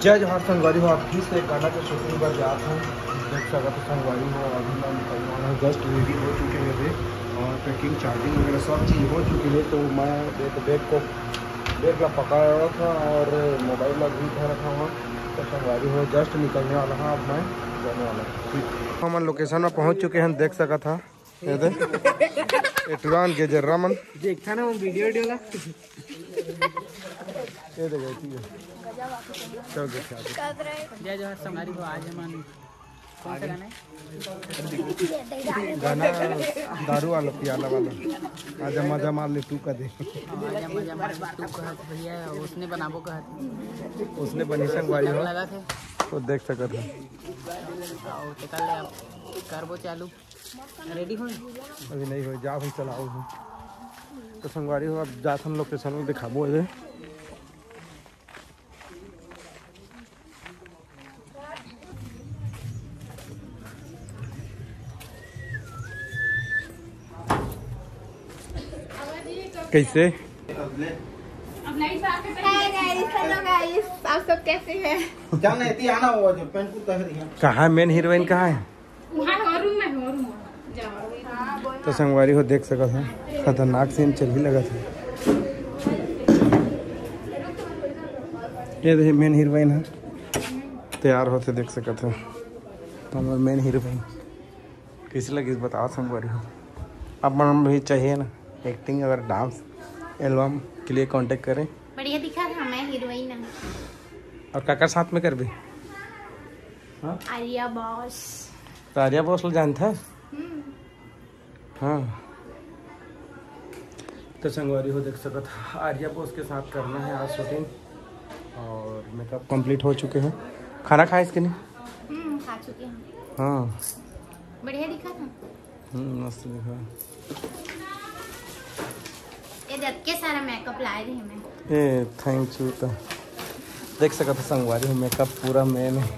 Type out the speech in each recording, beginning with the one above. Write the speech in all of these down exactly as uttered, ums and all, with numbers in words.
जय जोहार संगवारी हो, आप फिर से एक गाना के शूटिंग पर जात हन। देख सकत हो संगवारी हो, अभी मैं निकलने वाला हूँ, जस्ट रेडी हो चुके हैं रे, और पैकिंग चार्जिंग वगैरह सब चीज़ हो चुकी है। तो मैं एक बैग को बैग ला पकड़ा था और मोबाइल ला भी उठा रखा हूँ। तो संगवारी हो, जस्ट निकलने वाला हूँ, अब मैं जाने वाला हूँ। ठीक, हमन लोकेशन में पहुँच चुके हैं, देख सकत हा। ये दे। ये टुरान के जर्रा मन। देखा ना वो वीडियो, वीडियो ला। ये दे गई थी। चल देखा। जय जोहार संगवारी हो, आज हमन कौन सा गाना है? गाना दारू वाला, पियाला वाला। आजा मजा मार ले तू का दे। हाँ, आजा मजा मार ले तू कहत भैया, उसने बनाबो कहत। उसने बनी संगवारी हो। लगा थे। तो देख सकत है। आओ, तो कर ले आप। करबो चालू। रेडी हो? अभी नहीं हो, जा हम चलाओ। तो संगवारी हो, अब जात हम लोकेशन में दिखाबो। अरे कैसे? Hi guys, hello guys, आप सब कैसे हैं? क्या नहीं थी आना हुआ जो पेंट कुछ कह रही है। कहाँ मेन हीरोइन कहाँ है? वहाँ हो रूम में, हो रूम में। जाओ। तो संगवारी हो देख सकत है, खतरनाक सीन चल ही लगत है। ये देखिए मेन हीरोइन है, तैयार होते देख सकत है। तो हमारे मेन हीरोइन कैसे लगी बताओ संगवारी हो। आप मन भी चाहिए ना एक्टिंग अगर डांस एल्बम के लिए कांटेक्ट करें। बढ़िया दिखा था मैं हीरोइन। और काकर साथ में करबे? हाँ? आर्या बॉस। तो आर्या बॉस ला जानता है? हम्म। हाँ। तो संगवारी हो देख सकत हा, आर्या बॉस के साथ करना है आज शूटिंग। और मेकअप कंप्लीट हो चुके हैं। खाना खाए इसके नहीं? हम्म, खा चुके हैं। हाँ। बढ़िया दिखा था। हम्म, मस्त दिखा। ये देख के सारा मेकअप लाए रही मैं। ए, thank you। तो देख सकत हा संगवारी हो, मेकअप पूरा मेन है।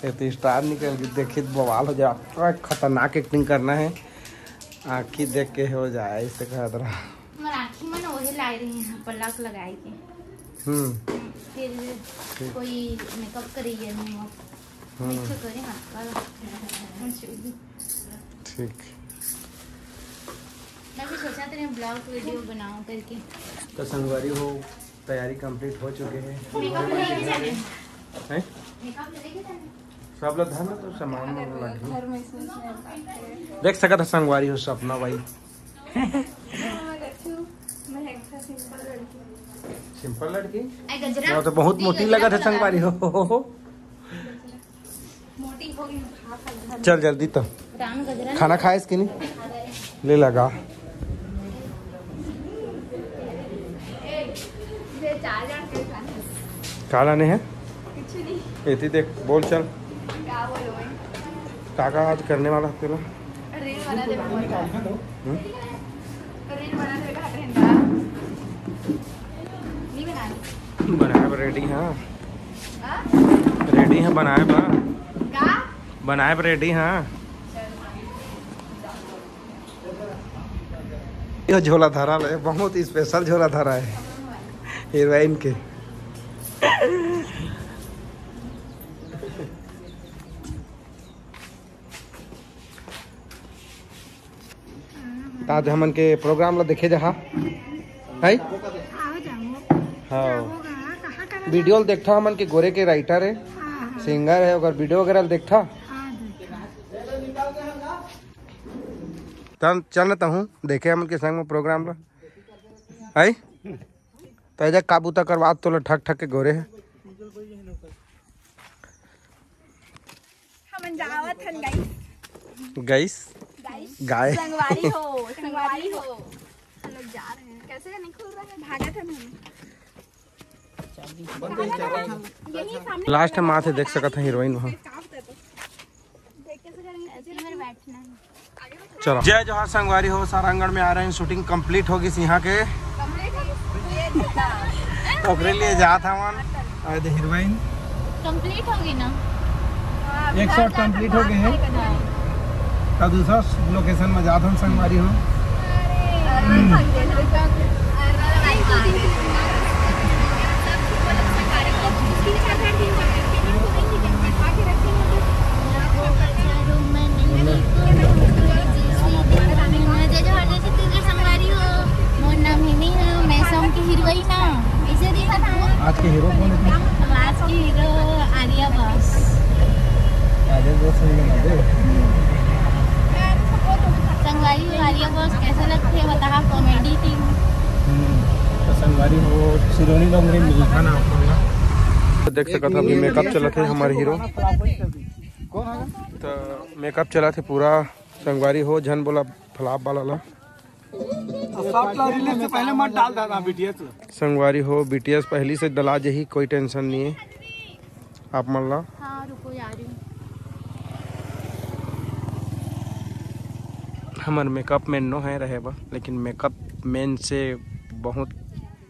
ये तो स्टार निकल के देखिए, बवाल हो जाए। इतना खतरनाक एक्टिंग करना है, आँखी देख के हो जाए, ऐसे कहत रहा। हमार आँखी में ना वही लाए रही हैं, पलक लगाए के। हम्म। हम्म, फिर ठीक। कोई मेकअप करिए नहीं। हम्म। अच्छा करे हाथ का। अच्छा। ठीक। मैं भी सोचा तेरे ब्लॉग वीडियो बनाऊं करके। तो संगवारी हो, तैयारी कंप्लीट हो चुके हैं। मेकअप लेके जाने। हैं? मेकअप लेके जाने। सब लोग धर लो तो सामान में लग गई। घर में इसमें, इसमें देख सकत हा संगवारी हो सपना भाई। मैं एक सिंपल लड़की। सिंपल लड़की? आई गजरा। वो तो बहुत मोटी लगत है संगवारी हो। मोटी हो गई, खा खा। चल जल्दी तो। राम गजरा। खाना खाए इसके नहीं? ले लगा। ये चार जन के खाने। का लाने हैं? कुछ नहीं। एती देख, बोल चल। क्या बोलूं मैं? काका आज करने वाला तेरा? रील बना दे। हम्म? रील बना दे, घाट रहंदा। नहीं बनानी। बनाए बर रेडी हाँ। हाँ? रेडी है बनाए बर। का? बनाए बर रेडी हाँ। चल। ये झोला धरा है, बहुत स्पेशल झोला धरा है हीरोइन के। त आज हमन के प्रोग्राम ला देखे जहा, है? हाँ, वीडियो ल देखथा हमन के गोरे के राइटर है, सिंगर है, ओकर वीडियो वगैरह ल देखथा। तब चल न तहूँ देखे हमन के संग में प्रोग्राम ला, है? त एजा का बूता करवात तोला ठक ठक के गोरे है। हमन जावत हन गाइस। गाइस। गाइस। गाइस। संगवारी हो, संगवारी हो। हम लोग जा रहे हैं। कैसे का नहीं खुल रहा है? भागत हन हम। यही सामने लास्ट में आथे देख सकत है हीरोइन वहाँ। देख कैसे करेंगे? ऐसे ही मेरे बैठना है। चलो, जय जोहार संगवारी हो, सारंगढ़ में आ रहे हैं, शूटिंग कंप्लीट होगी यहाँ के। ओकरे लिए जात हवन, आए दे हीरोइन। कंप्लीट होगी ना? एक शॉट कंप्लीट हो गए हैं। तब दूसरा लोकेशन में जात हन संगवारी हो। अरे, अरे, अरे, अरे, अरे, अरे, अरे, अरे, अरे, अरे, अरे, अरे, अरे, अरे, अरे, अरे, अरे, अरे, hero Arya boss. Arya boss नहीं बना दे। संगवारी हो आर्या बॉस कैसे लगथे, बताहा कॉमेडी टीम। हम्म, तो संगवारी हो सिरोनी डोंगरी मिलता ना आप लोग ना। तो देख सकत हो अभी मेकअप चलत हे हमर हीरो। तो मेकअप चलत हे पूरा। संगवारी हो झन बोला फ्लॉप वाला ला। अब सब ला रिलीज से पहले मत डाल दादा बीटीएस ला। संगवारी हो बीटीएस पहली से डला जही, कोई टेंशन नहीं है आप मन ला। हाँ, रुको, आ रही हूँ। हमर मेकअप मैन नो है रहे बा, लेकिन मेकअप मैन से बहुत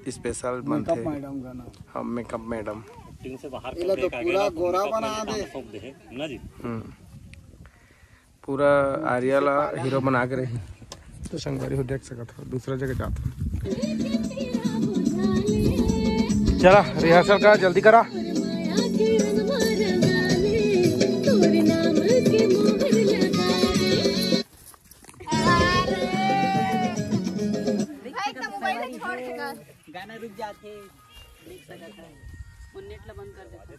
स्पेशल बनथे। मैडम का नाम। हाँ, मेकअप मैडम। एक्टिंग से बाहर का एला तो ब्रेक आ गया पूरा ना, तो गोरा मेकअप बना मैन दे। काम सौंप दे है ना जी। हम्म। पूरा आर्या ला हीरो बना के रही। तो संगवारी हो देख सकत हो, दूसरा जगह जात हो। चला रिहर्सल करा, जल्दी करा। गाना रुक जाथे, देख सकत हन। वो नेट ला बंद कर देथे।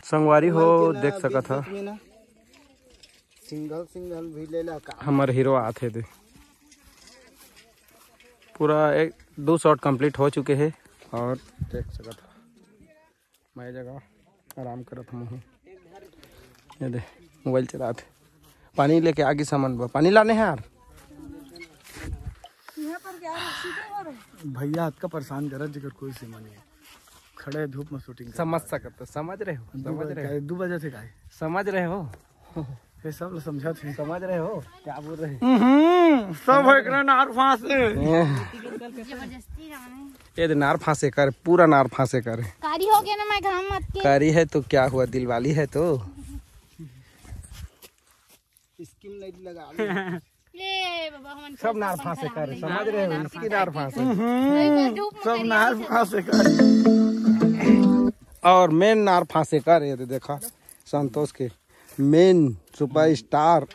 संगवारी हो देख सकत ह। सिंगल सिंगल भी ले ला का? हमर हीरो आथे दे। पूरा एक दो शॉट कंप्लीट हो चुके हैं और देख सकत ह। मैं जगह आराम करत हूँ। ये दे, मोबाइल चलात। पानी लेके आगे सामान बा। पानी लाने हैं यार। भैया, अतका परेशान करत जेकर कोई सीमा नहीं है। खड़े धूप में शूटिंग करत। समझ सकत हो, समझ रहे हो, दू समझ बजे रहे का हो। है, दू बजे से का है? समझ रहे हो? ये सब लोग समझत हैं। समझ रहे हो क्या बोल रहे हैं? हम्म, सब है एकरा नार फांसे। जबरदस्ती जाने। ये दे नार फांसे कर, पूरा नार फांसे कर। कारी हो गया ना, मैं घाम मत के। कारी है तो क्या हुआ, दिलवाली है तो। स्किन लाइट लगा लो। ले बाबा, हमन सब नार फांसे कर, समझ रहे हो? इसकी नार फांसे। हम्म, सब नार फांसे कर। और मेन नार फांसे कर, ये दे देखा संतोष के मेन सुपरस्टार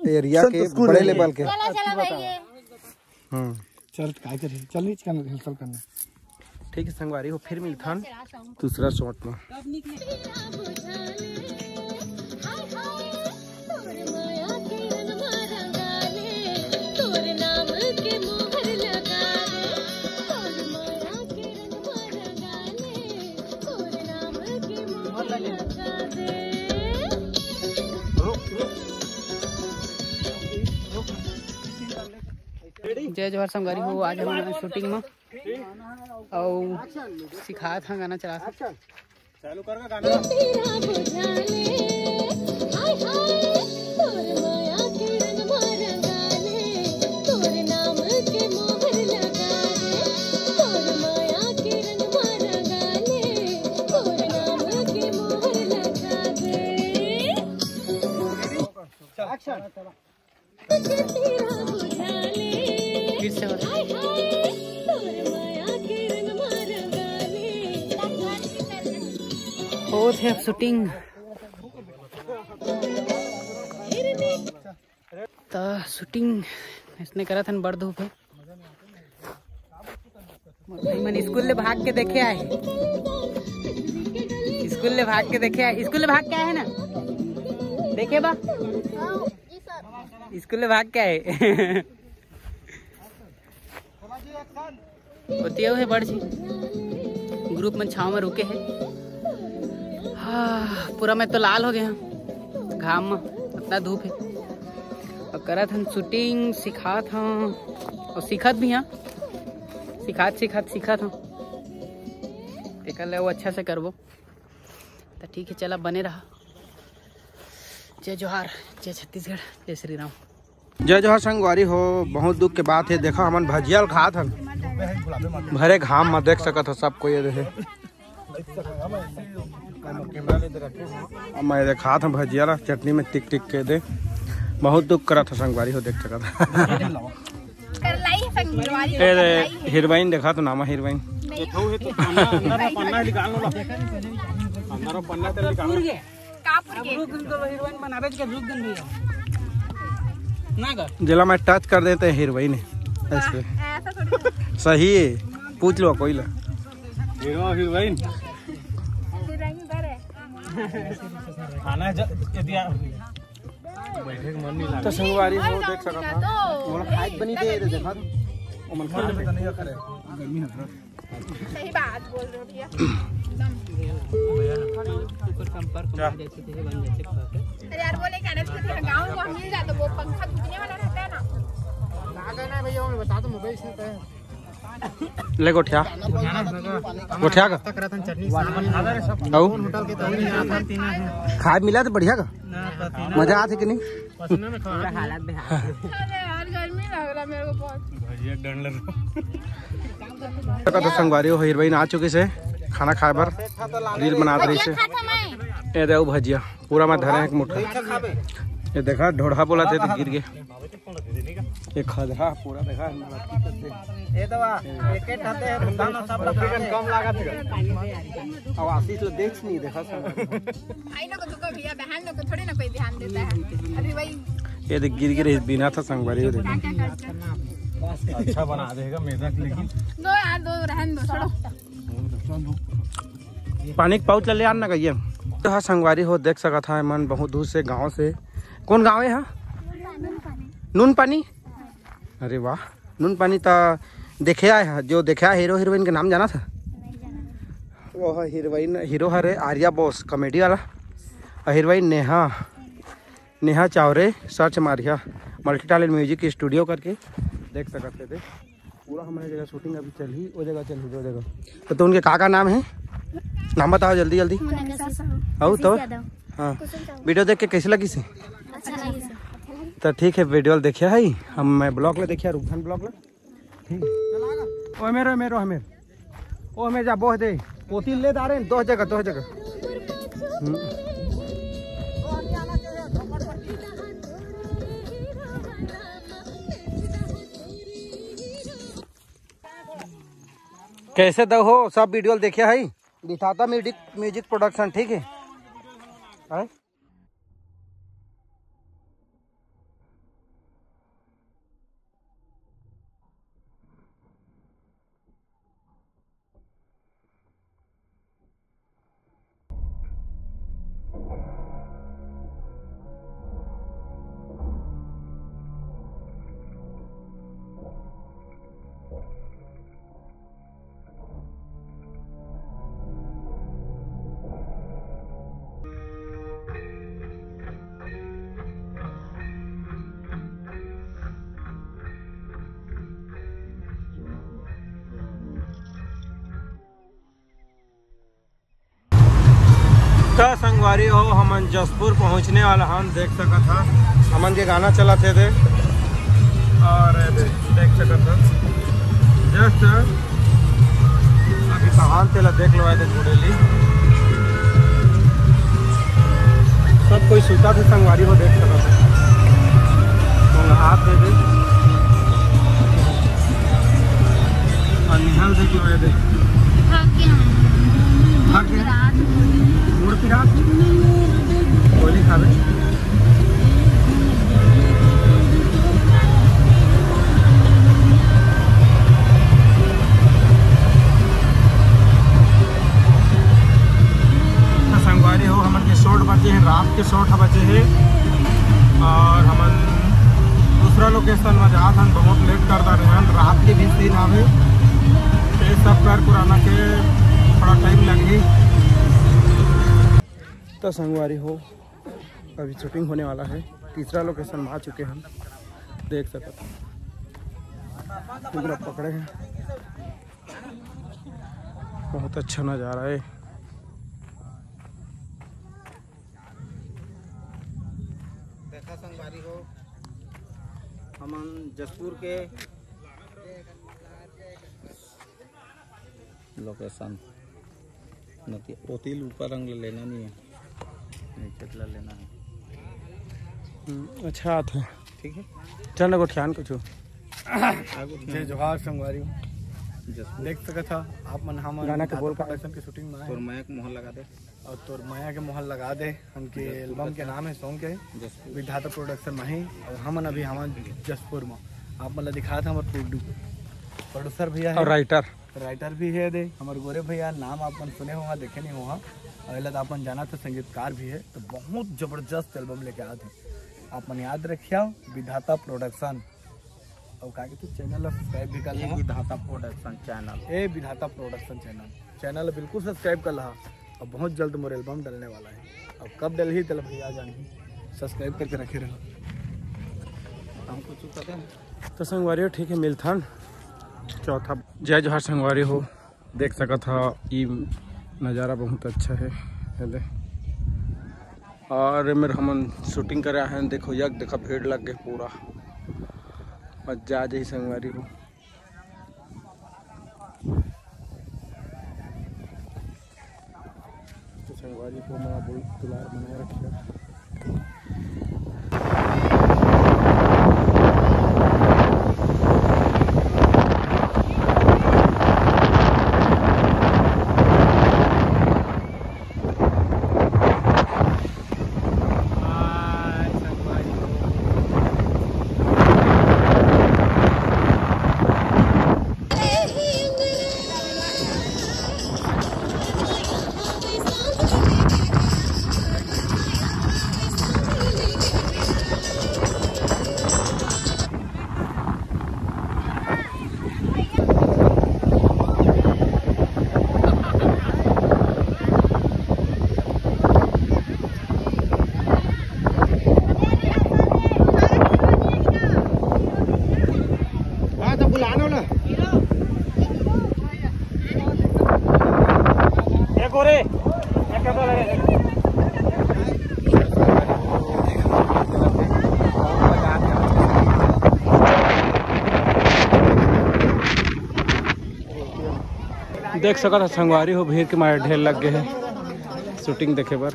एरिया के बड़े लेवल के। चला, चला भाई, ये। हम्म। चल, काय करे? चल, नीचे करना, रिहर्सल करना। ठीक है संगवारी हो, फिर मिलथन दूसरा शॉट में। जय जोहार संगवारी हो, आज हम शूटिंग में अउ सिखात हन गाना चलात हन। चालू कर गाना। एक्शन। फिर से हो। होत हे अब शूटिंग। त शूटिंग इसने करत हन, बड़ धूप हे। मन स्कूल ले भाग के देखे आए, स्कूल ले भाग के देखे आए, स्कूल ले भाग के आए हे ना, देखे बा। स्कूल ले भाग के आए। ओती अउ हे बड़ झी, ग्रुप मन छाँव में रुके हे। हाँ, पूरा मैं तो लाल हो गया हूँ घाम में, अतना धूप हे। अउ करत हन शूटिंग, सिखात हन अउ सिखत भी हन, सिखात सिखात सिखत हन। तेकर ले अउ अच्छा से करबो। त ठीक हे, चला बने रहा। जय जोहार, जय छत्तीसगढ़, जय श्री राम। जय जोहार संगवारी हो, बहुत दुख के बात हे। देखा हमन भजिया ल खात हन, भरे घाम में देख सकत हो सब कोई ये देखे। अब मैं ये खात हन भजिया ला चटनी में टिक टिक के दे, बहुत दुख करत हो संगवारी हो, देख सकत हो। ए दे, हीरोइन देखा तो नामा हीरोइन। जेला मैं टच कर देते हीरोइन है। ऐसे। सही है। पूछ लो कोई ला। Hero heroine. खाना ज-, ये दिया। बैठे के मन नहीं तो संगवारी हो देख सकत हा। वो लोग खाए बनी दे दे देखा। ओमन खाए बनी नहीं करे। गर्मी है। सही बात बोल रहे हो भैया। ऊपर संपर्क में आ जाते थे, बन जाते खाते। अरे यार, वो लेके आने थे, गाँव में मिल जाता, वो पंखा घूमने वाला रहता है ना। ना देना है भैया, उन्हें बता दो, मोबाइल से तय। ले गोठिया। गोठिया का? खाए मिला तो बढ़िया का? मजा आथे कि नहीं? अरे यार, गर्मी लग रहा मेरे को बहुत। भजिया डंडल। तो संगवारी हो, हीरोइन आ चुकी से खाना खाए बर, रील बनात रही से। ये दे भजिया, पूरा मैं धरे एक मुट्ठा। ये देखा, ढोढ़ा बोला थे तो गिर गए। ये खदहा पूरा देखा। ये तो वाह, एक एक खाते हैं, सब कम लागत है। अब आशीष लो देख नहीं देखा सब। भाई लोग को तो कोई भैया बहन लोग को थोड़ी ना कोई ध्यान देता है। अभी वही ये देख गिर गिर बिना था संगवारी, ये देख। क्या क्या करते हैं? अच्छा बना देगा मेहनत, लेकिन दो यार, दो रहन दो, छोड़ो। पानी के पाउच ले आन ना कहिए। तो हाँ संगवारी हो देख सकत हा मन बहुत दूर से गांव से। कौन गांव है? हाँ नून पानी। अरे वाह, नून पानी ता देखे आए हा, जो देखे आए हीरो हीरोइन के नाम जाना था? वो है हीरोइन, हीरो हरे आर्या बोस कॉमेडी वाला, और heroine Neha, Neha Chaware. Search Maria multi talent music studio करके देख सकते थे। पूरा हमारे जगह शूटिंग अभी चल ही, वो जगह चल ही, वो जगह। तो, तो उनके का का नाम है? नाम बताओ जल्दी जल्दी। आओ तो। हाँ, वीडियो देख के कैसे लगी से? अच्छा लगी से। तो ठीक है, वीडियो देखिया है हम, मैं ब्लॉग ले देखिया, रूपधन ब्लॉग ले। ठीक। ओ मेरो, मेरो हमें, ओ हमें जा बोह दे। पोती ले दारे दो जगह, दो जगह। हम्म। कैसे दो हो, सब वीडियो देखिया है, विधाता म्यूजिक, म्यूजिक प्रोडक्शन, ठीक है। हैं? त संगवारी हो, हमन जशपुर पहुँचने वाला हन, देख सकत हा हमन के गाना चलत हे दे, और ये दे, देख सकत हा जस्ट अभी कहान तेला देख लो, ये दे थोड़े ली सब कोई सुता थे संगवारी हो, देख सकत हा हाथ दे दे। और निहाल देख लो, ये देख। भाग गया। भाग गया। रात। मुड़ पिरात। गोली खावे। संगवारी हो, हमन के शॉट बचे हे, रात के शॉट ह बचे हे और हमन दूसरा लोकेशन में जात हन, बहुत लेट कर डारे हन, रात के भी सीन आवे, ये सब कर पुराना के थोड़ा टाइम लगही। तो संगवारी हो, अभी शूटिंग होने वाला है, तीसरा लोकेशन में आ चुके हैं, देख सकते हैं पूरा पकड़े हैं। बहुत अच्छा नज़ारा है। देखा संगवारी हो, हमन जशपुर के लोकेशन नती ओतिल ऊपर रंग ले लेना नहीं है, नीचे ला लेना है। हम्म, अच्छा आथे। ठीक है। चल ना गोठियान कुछ। जय जोहार संगवारी। जशपुर। देख सकत हा आप मन हमन गाना के बोल का प्रोडक्शन के शूटिंग में आए तोर हैं। मया के मोहर लगा दे। और तोर मया के मोहर लगा दे, हमके जशपुर एल्बम के नाम है, सॉन्ग के जशपुर। विधाता प्रोडक्शन में ही। और हमन अभी हमन जशपुर में आप मन ला दिखात हन हमर प्रोड्यू-, प्रोड्यूसर भैया है। और राइटर। राइटर भी हे दे हमर गोरे भैया, नाम आप मन सुने होहा, देखे नहीं होहा, अउ एला तो आप मन जानत हो, संगीतकार भी हे। तो बहुत जबरदस्त एल्बम लेके आत हे, आप मन याद रखिया, विधाता प्रोडक्शन। अउ का कहते, चैनल ला सब्सक्राइब भी कर ए लहा। विधाता प्रोडक्शन चैनल। ए विधाता प्रोडक्शन चैनल, चैनल ला बिल्कुल सब्सक्राइब कर लहा। अब बहुत जल्द मोर एल्बम डलने वाला है, अब कब डलही तेला भैया जानही, सब्सक्राइब करके रखे रहो। हमको चुप कर दे। तो संगवारी हो, ठीक है, मिलथन चौथा। जय जोहार संगवारी हो, देख सकत हा, ई नज़ारा बहुत अच्छा है, ये दे। और मेरे हमन शूटिंग करे आए हैं, देखो यक, देखा भीड़ लग गए पूरा, मजा आ जाही संगवारी हो। तो संगवारी हो, मना बोल दुलार बनाए रखिए। हाँ, तो बुलाना ना। एक और है। एक और है। देख सकत ह संगवारी हो, भीड़ के मारे ढेर लग गए हे शूटिंग देखे बर।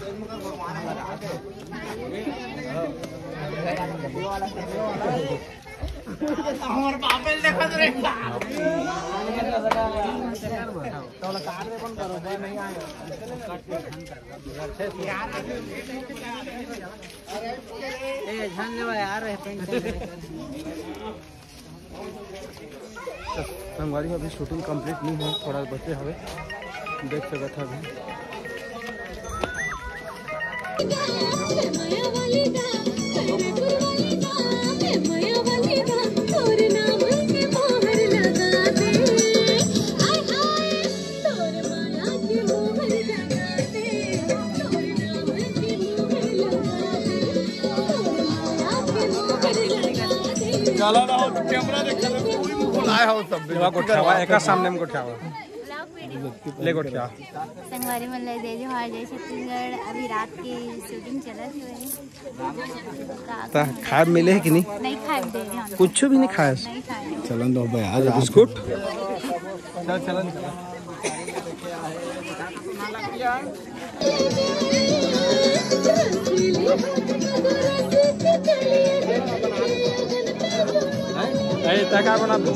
ए, ध्यान देवा यार, पेंट। तो संगवारी, अभी शूटिंग कंप्लीट नहीं है, थोड़ा बचे हवे, देख सकत ह अभी। चला रहा हो तो कैमरा देख, पूरी मुंह लाए हो सब। एका गोठियावा, एका सामने में गोठियावा। ले गोठिया। संगवारी मन ले जय जोहार, जय छत्तीसगढ़। अभी रात की शूटिंग चलत हुए। त खाए मिले है कि नहीं? नहीं खाए दे रहे हम। कुछ भी नहीं खाए? नहीं खाए। चलन दो भाई, आज बिस्कुट। चल, चलन, चलन। ए, तै का बना दो?